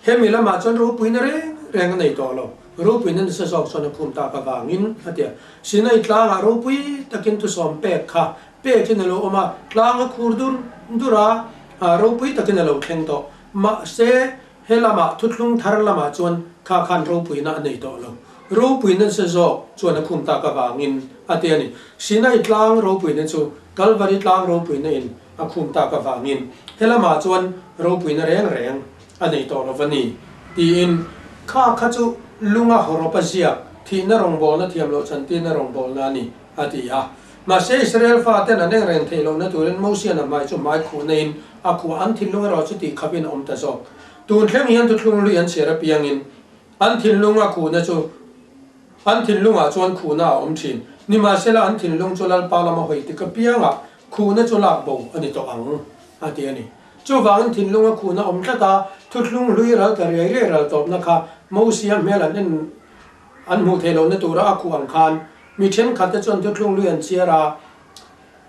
hemi lamah chuan ropuina reng reng a nei tawh lo. Ropuina nasa zawk chuan a khum tak avangin a ti a. Sinai tlangah ropui takin thusawm pek kha pekin a lo awm a, tlang a khur dur dur a, ropui takin a lo thleng tawh. Mahse He lamah thuthlung thar lamah chuan kha khan ropuina a nei tawh lo. Ropuina nasa zawk chuan a khum tak avangin a ti a ni. Sinai tlang ropuina chu Kalvari tlang ropuina in a khum tak avangin he lamah chuan ropuina reng reng a nei tawh lo va ni tiin kha kha chu lunga hawrawp a ziak thihna rawngbawlna thiam loh chantirna rawngbawlna a ni a ti a. Mahse Israel faten an engreng theih lohna turin Mosian a hmai chu hmai khuhna in a khuah an thinlung erawh chu tih khapin a awm ta zawk. Tun thleng hian thuthlung lui an chhiar apiangin an thinlunga khuhna chu an thinlungah chuan khuhna a awm thin. Nimahsela an thinlung chu Lalpa lama hawi tik apiangah khuhna chu lak bo a ni tawh ang a ti a ni. Chuvangin thinlunga khuhna awm tlat a, thuthlung hlui ral ta riai riai ral tawpna kha Mosia hmel an en an hmuh theih lohna tura a khuh ang khan Mi thenkhatte chuan thuthlung lui an chhiar a,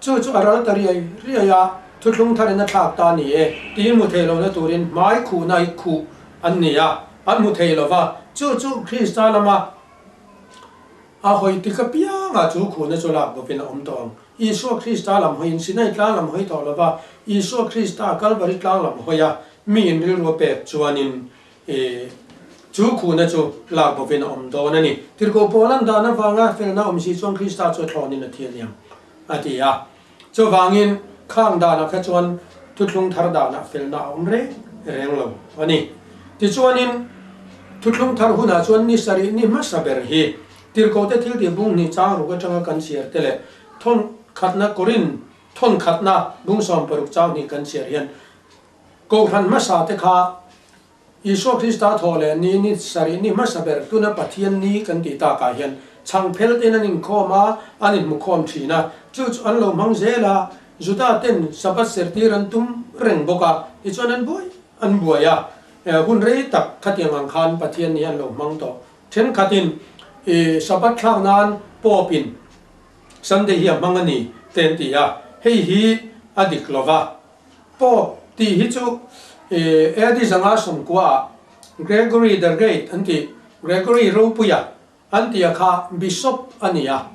chu chu a ral ta riai riai a, thuthlung tharin a thlak ta a ni e, tiin hmu thei lohna turin hmai khuhna i khuh an ni a, an hmu thei lo va, chu chu Krista lama a hawi tik apiangah chu khuhna chu lak bawkin a awm tawh ang. Isua Krista lam hawiin Sinai tlang lam hawi tawh lo va, Isua Krista Kalvari tlang lam hawi a, miin rilru a pek chuanin I chu khuhna chu lak bawkin a awm dawn a ni. Tirhkoh Paul an dan avanga felna awm si chuan Krista chu a thlawnin a thi a niang, a ti a. Chuvangin khang danah kha chuan thuthlung thar danah felna a awm reng reng lo a ni. Tichuanin thuthlung thar hunah chuan ni sarih ni hmasa ber hi Tirhkohte thiltih bung hnih chang ruk atanga kan chhiar te leh thawn khatna Korin thawn khatna bung 16 chang hnih kan chhiar hian Kohhran hmasa te kha Isua Krista thawh leh ni ni sarih ni hmasa ber tuna Pathian ni kan tih takah hian chhang phel ten an inkhawm a, an inhmukhawm thin a, chu chu an lo hmang zel a, Juda ten Sabbath sertir an tum reng bawk a, tichuan an buai an buai a, hun rei tak khatiang ang khan Pathian ni an lo hmang tawh. Thenkhatin Sabbath thlak nan Pope in Sunday hi a hmang a ni te an ti a, hei hi. a dik lo va. Pope tih hi chu AD 590 ah Gregory the Great an tih, Gregory Ropuia an tia kha Bishop a ni a.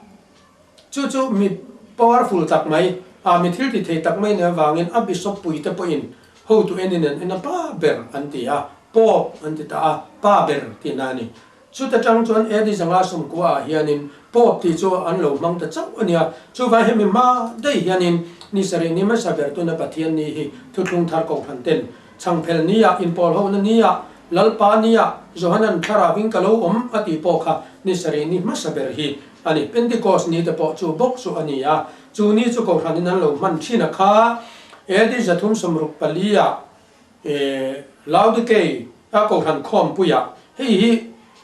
Chu chu mi powerful tak mai, a mi thil ti thei tak mai nih avangin a Bishop pui te pawhin hotu enin an en a pa ber an ti a, Pope an ti ta a, pa ber tihna a ni. Chuta tang chuan AD 590 ah hianin Pope tih chu an lo hmang ta chauh a nia. Chuvang hemi hma daih hianin ni sarih ni hmasa ber tuna Pathian ni hi thuthlung thar kohhran ten chhangphel nia inpawl hona nia Lalpa nia Johanan thlarau in ka lo awm a tih pawh kha ni sarih ni hmasa ber hi a ni. Pentecost ni te pawh chu bawk chu a ni a, chu ni chu kohhranin an lo hman thin a kha AD 364 ah Laodikei a kohhran khawmpuiah hei hi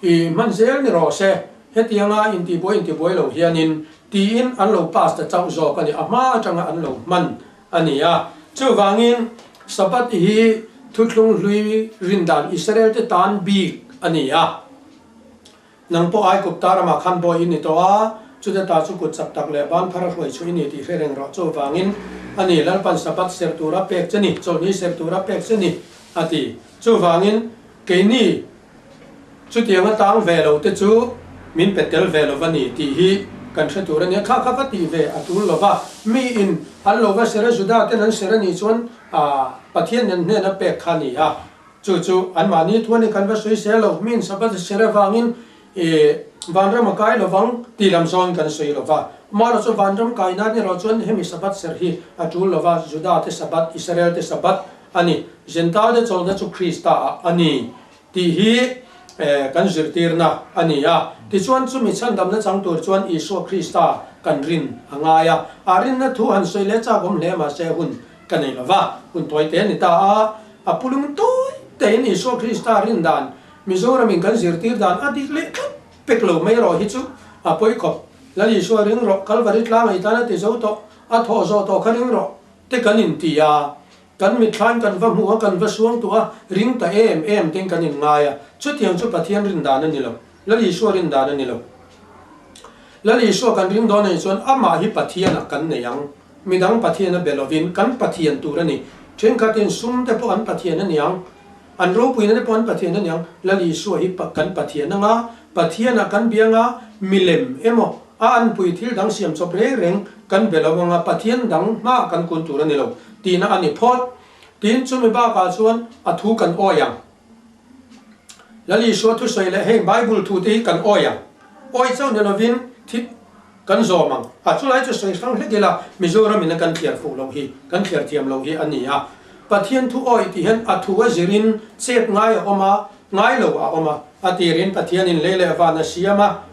i hman zel ni rawh se, hetianga intibuai intibuai lo hianin tiin an lo pass ta chauh zawk a ni, a hma atanga an lo hman a ni a. Chuvangin Sabbath hi thuthlung hlui rindan Israel te tan bik a ni a. Nang pawh Aigupta ramah khan bawi i ni tawh a, chute ta chu kut chak tak leh ban phar a hruai chhuih i ni tih hre reng rawh. Chuvangin a ni, Lalpan Sabbath ser tura pek che ni, chawlhni ser tura pek che ni, a ti. Chuvangin keini chutianga tang ve lo te chu min pe tel ve lo va ni tih hi kan hre tur a ni a. Kha kha va tih ve a tul lo va, miin an lo va ser a, Juda ten an ser a nih chuan Pathian nen hnena pek kha a ni a. Chu chu anmahni thu a ni kan va sawi se lo, min Sabbath ser avangin i vanram a kai lovang tih lam zawngin kan sawi lo va. Amaherawh chu vanram kai nan erawh chuan hemi Sabbath ser hi a tul lo va, Juda te Sabbath, Israel te Sabbath a ni, Gentile te chawlhna chu Krista ah a ni tih hi kan zirtirna a ni a. Tichuan chumi chhandamna chang tur chuan Isua Krista kan rin a ngai a, a rinna thu han sawi leh chak awm hle mahse hun Ka nei lo va, hun tawi te a ni ta a, a pulung tawi tein Isua Krista rin dan Mizoramin kan zirtir dan a dik leh tlat pek lo mai erawh hi chu a pawi khawp. Lal Isua ring rawh, Kalvari tlang ei tan a ti zo tawh, a thawh zawh tawh kha ring rawh te kan inti a, kan mitthlain kan va hmu a, kan va suang tuah a, ring ta em em tein kan inngai a, chutiang chu Pathian rin dan a ni lo, Lal Isua rin dan a ni lo. Lal Isua kan ring dawn anih chuan amah hi Pathianah kan nei ang. Midang Pathian a be lovin kan Pathian tur a ni. Thenkhatin sum te pawh an Pathian a niang, an ropuina te pawh an Pathian a niang, Lal Isua hi kan Pathian anga, Pathianah kan bia anga, milem emaw a anpui thil dang siam chawp reng reng kan be lo anga Pathian dang hmaah kan kun tur a ni lo tihna a ni phawt. Tin, chumi bakah chuan a thu kan awi ang. Lal Isua thusawi leh heng Bible thu te hi kan awi ang. Awi chauh ni lovin thi kan zawm ang. A chulai chu sawi hrang hlek ila Mizoram in a kan thliar fuh loh hi, kan thliar thiam loh hi a ni a. Pathian thu awi tih hian a thu a zirin chet ngai a awm a, ngai lo a awm a. A tirin Pathian in lei leh van a siam a,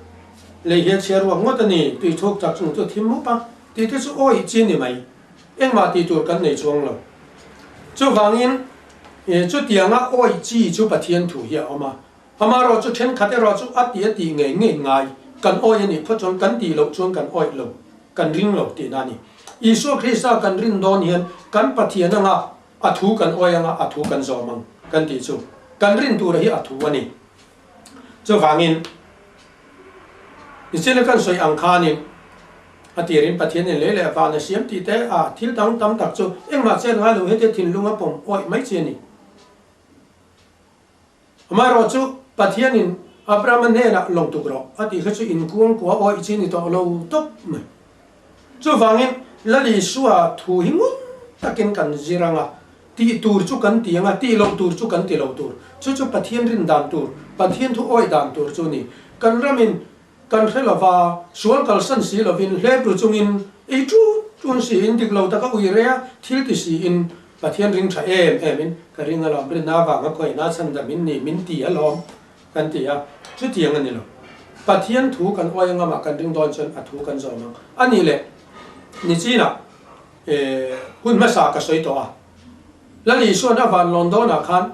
lei hi a chhiar ruak ngawt a ni, tui thuk tak chung chu a thim mup a, tih te chu awi chi ni mai. Engmah tih tur kan nei chuang lo. Chuvangin, chutianga awih chi chu Pathian thu hi a awm a. Amaherawh chu thenkhat erawh chu a ti a tih ngei ngei ngai, kan awih a nih phawt chuan kan tih loh chuan kan awih lo, kan ring lo tihna a ni. Isua Krista kan rin dawn hian kan Pathian anga a thu kan awih anga a thu kan zawm ang kan tih chu kan rin tura hi a thu a ni. Chuvangin, Nichina kan sawi ang khanin a tirin Pathianin lei leh van a siam tih te a thil dang tam tak chu engmah chet ngai lo hete thinlung a pawm awih mai chi a ni. Amaherawh chu Pathianin Abrahama hnenah lawng tuk rawh a tih kha chu inkuangkua awih chi ni tawh lo tawp mai. Chuvangin Lal Isua thu hi ngun takin kan zir ang a, tih tur chu kan ti ang a, tih loh tur chu kan ti lo tur. Chu chu Pathian rin dan tur, Pathian thu awih dan tur chu a ni. Kan ramin kan hre lova, sual kalsan si lovin, hlep ru chungin, ei tut tun siin, dik lo taka ui rea thil ti siin Pathian ring tha em emin ka ring alawm, rinna avanga khawihna chhandam in ni min ti alawm kan ti a, chutiang a ni lo. Pathian thu kan awih anga mah kan ring dawn chuan a thu kan zawm ang. A nih leh nichinah hun hmasa ka sawi tawh a, Lal Isuan a van lawn dawnah khan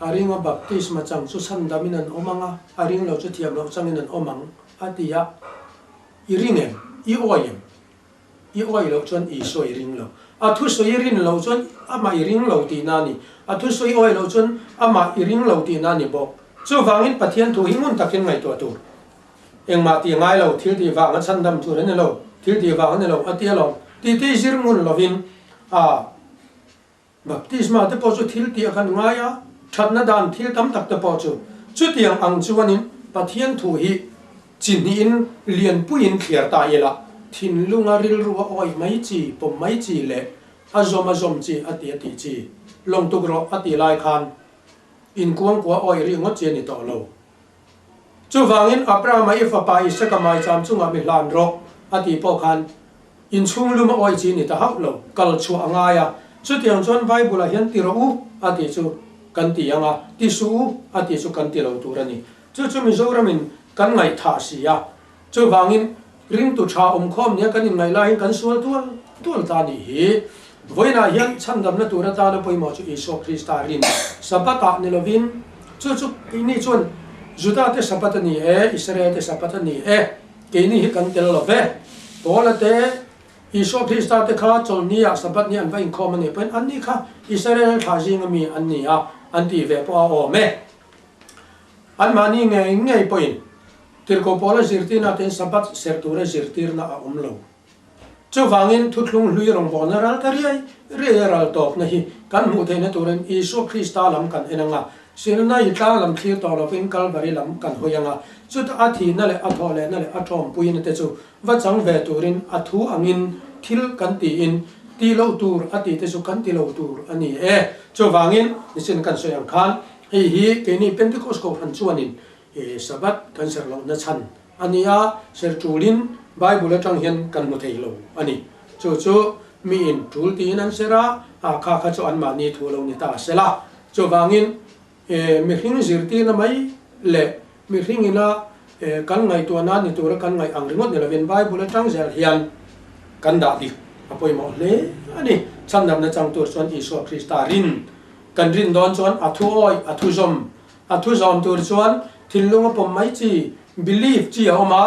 a ringa baptisma chang chu chhandamin an awm ang a, a ring lo chu thiam loh changin an awm ang a ti a, i ring em? I awih em? I awih loh chuan Isua i ring lo. A thusawi i rin loh chuan amah i ring lo tihna a ni. A thusawi i awih loh chuan amah i ring lo tihna a ni bawk. Chuvangin Pathian thu hi ngun takin ngaihtuah tur. Engmah tih ngai lo, thil tih vang a chhandam tur a ni lo, thil tih vang a ni lo a ti alawm. Tih te zir ngun lovin a baptisma te pawh chu thil tih a kan ngai a, thatna dan thil tam tak te pawh chu chutiang ang chuanin Pathian thu hi chi hnihin lianpuiin thliar ta ila, thinlunga rilru a awih mai chi, pawm mai chi leh a zawm a zawm chi a ti a tih chi lawng tuk rawh a tih lai khan inkuangkua awih rih ngawt chi a ni tawh lo. Chuvangin Abrahama i fapa Isaka maicham chungah mi hlan rawh a tih pawh khan inchhung lum a awih chi ni ta hauh lo, kal chhuah a ngai a. Chutiang chuan Bible-ah hian ti rawh u a tih chu kan ti ang a, ti suh u a tih chu kan ti lo tur a ni. Chu chu Mizoramin kan ngaihthah si a. Chuvangin ringtu tha awmkhawm nia kan inngaih laiin kan sual tual tual ta a nih hi. Vawiinah hian chhandamna tur atana pawimawh chu Isua Krista rin Sabbath-ah ni lovin, chu chu keini chuan Juda-te Sabbath a ni e, Israel-te Sabbath a ni e, keini hi kan tel lo ve. Paula te, Isua Krista te kha chawlhni-ah Sabbath ni an va inkhawm a nih pawhin anni kha Israel thla zinga mi an ni a, an tih ve pawh a awm e. Anmahni ngei ngei pawhin Tirhkoh Paula zirtirna ten Sabbath serh tura zirtirna a awm lo. Chuvangin thuthlung hlui rawngbawlna ral ta riai riai a ral tawpna hi kan hmuh theihna turin Isua Krista lam kan en anga, Sinai i tlang lam thlir tawh lovin Kalvari lam kan hawi anga, chuta a thihna leh a thawhlehna leh a tawmpuina te chu va chang ve turin a thu angin thil kan tiin ti loh tur a tih te chu kan ti lo tur a ni e. Chuvangin nichin kan sawi ang khan hei hi keini Pentecost Kohhran chuanin Sabbath kan serh lohna chhan a ni a, serh tulin Bible atang hian kan hmu thei lo a ni. Chu chu miin tul tiin an serh a, a kha kha chu anmahni thu lo ni ta a sel a. Chuvangin mihring zirtirna mai leh mihring ina kan ngaihtuahna ni tura kan ngaih ang ringawt ni lovin Bible atang zel hian kan dah dik a pawimawh hle a ni. Chhandamna chang tur chuan Isua Krista rin kan rin dawn chuan a thu awih, a thu zawm A thu zawm tur chuan thinlung a pawm mai chi, belief, chi a awm a,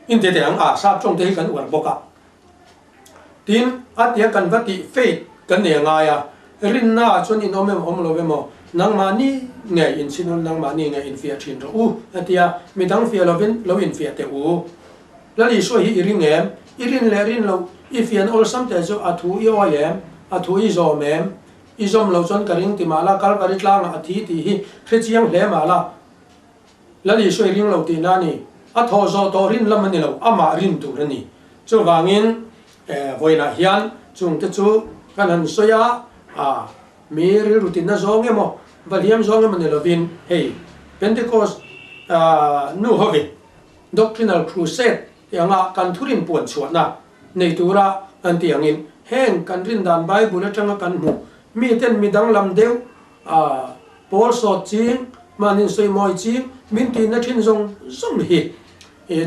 inte teh ang a, sap tawng te hi kan uar bawk a. Tin, a tia kan va tih faith kan nei a ngai a, rinna ah chuan in awm emaw awm lo emaw, nangmahni ngei inchhinul, nangmahni ngei infiah thin rawh u, a tia, midang fiah lovin lo infiah teh u. Lal Isua hi i ring em? I rin leh rin loh i fian awlsam teh chu a thu i awi em? A thu i zawm em? I zawm lo chuan ka ring ti mah la, Kalvari tlangah a thi tih hi hre chiang hle mah la, Lal Isua i ring lo tihna a ni. A thawh zawh tawh rin lam a ni lo, amah rin tur a ni. Chuvangin vawiinah hian chungte chu kan han sawi a, a mi rilru tinna zawng emaw, va hliam zawng emaw ni lovin hei Pentecost nu hovin Doctrinal Crusade tih anga kan thurin puan chhuahna nei tura an tih angin heng kan rin dan Bible atanga kan hmuh miten mi danglam deuh a pawl sawt ching, mahnin sawi mawi ching min tihna thin zawng zawng hi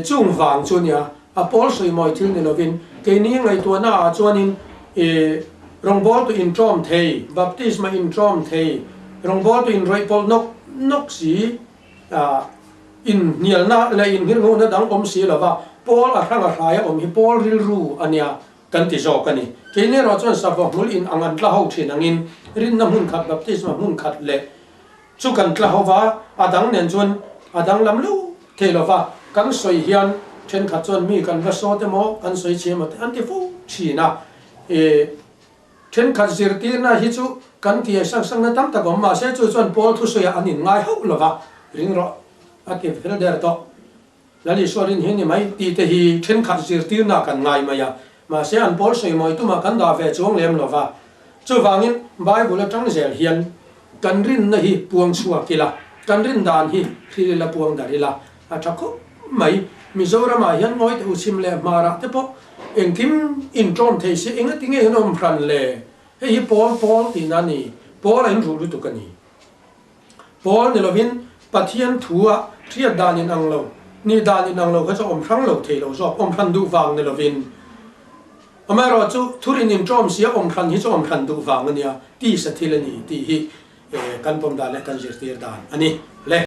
chung vang chu nia a pawl sawi mawi thil ni lovin keini ngaihtuahna ah chuanin rawngbawltu intawm thei, baptisma intawm thei, rawngbawltu inrawih pawlh nawk nawk si a inhnialna leh inhirnghawhna dang awm si lova Paul a hrang a hrai a awm hi Paul rilru a nia kan ti zawk a ni. Keini erawh chuan sava hmul in ang an tla ho thin angin rinna hmun khat baptisma hmun khat leh chu kan tla ho va, a dang nen chuan a danglam lo thei lova kan sawi hian thenkhat chuan mi kan va sawt emaw kan sawi chhe emaw te an ti fo thin a. Thenkhat zirtirna hi chu kan ti sang sangna tam tak awm mahse chu chuan Paul thusawiah an inngai hauh lova, ring rawh a ti fel der tawh. Lal Isua rin hi ni mai tih te hi thenkhat zirtirna kan ngai mai a, mahse an Paul sawimawi tumah kan dah ve chuang lem lova. Chuvangin Bible atang zel hian kan rinna hi puang chhuak ila, kan rin dan hi hril ila puang dar ila a tha khawp mai. Mizoramah hian ngawi teh u chhim leh hmarah te pawh Engkim intawm thei se engati nge hian awm hran le? Hei hi Paul Paul tihna a ni. Paul a inruh lutuk a ni. Paul ni lovin Pathian thu a hriat dan in ang lo, nih dan in ang lo kha chu awm hrang lo thei lo zawk, awm hran duh vang ni lovin. Amaherawhchu thurin intawm sia awm hran hi chu awm hran duh vang a nia, tisa thil a ni tih hi kan pawm dan leh kan zirtir dan a ni le.